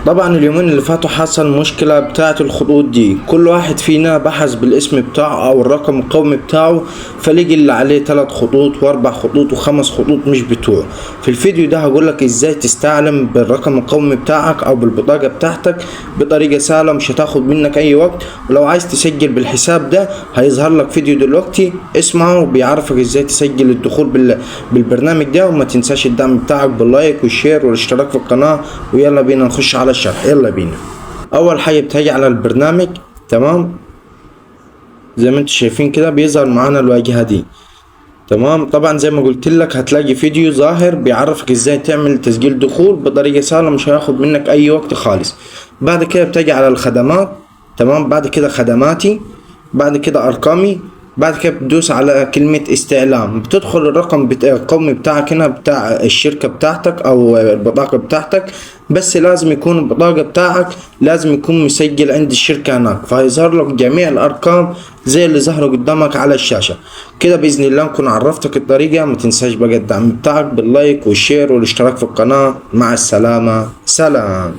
طبعا اليومين اللي فاتوا حصل مشكلة بتاعة الخطوط دي، كل واحد فينا بحث بالاسم بتاعه او الرقم القومي بتاعه فلقي اللي عليه 3 خطوط واربع خطوط وخمس خطوط مش بتوعه. في الفيديو ده هقولك ازاي تستعلم بالرقم القومي بتاعك او بالبطاقة بتاعتك بطريقة سهلة مش هتاخد منك اي وقت. ولو عايز تسجل بالحساب ده هيظهر لك فيديو دلوقتي اسمعه بيعرفك ازاي تسجل الدخول بالبرنامج ده. وما تنساش الدعم بتاعك بال like وال share والاشتراك في القناة، ويلا بينا نخش على الشرح. يلا بينا. اول حاجة بتيجي على البرنامج، تمام، زي ما انتم شايفين كده بيظهر معانا الواجهة دي، تمام. طبعا زي ما قلت لك هتلاقي فيديو ظاهر بيعرفك ازاي تعمل تسجيل دخول بطريقة سهلة مش هياخد منك اي وقت خالص. بعد كده بتجي على الخدمات، تمام، بعد كده خدماتي، بعد كده ارقامي، بعد كده بتدوس على كلمة استعلام، بتدخل الرقم القومي بتاعك هنا بتاع الشركة بتاعتك او البطاقة بتاعتك، بس لازم يكون البطاقة بتاعك لازم يكون مسجل عند الشركة هناك، فهيظهر لك جميع الارقام زي اللي ظهروا قدامك على الشاشة كده. بإذن الله نكون عرفتك الطريقة. ما تنساش بقى الدعم بتاعك بال like وال share والاشتراك في القناة. مع السلامة، سلام.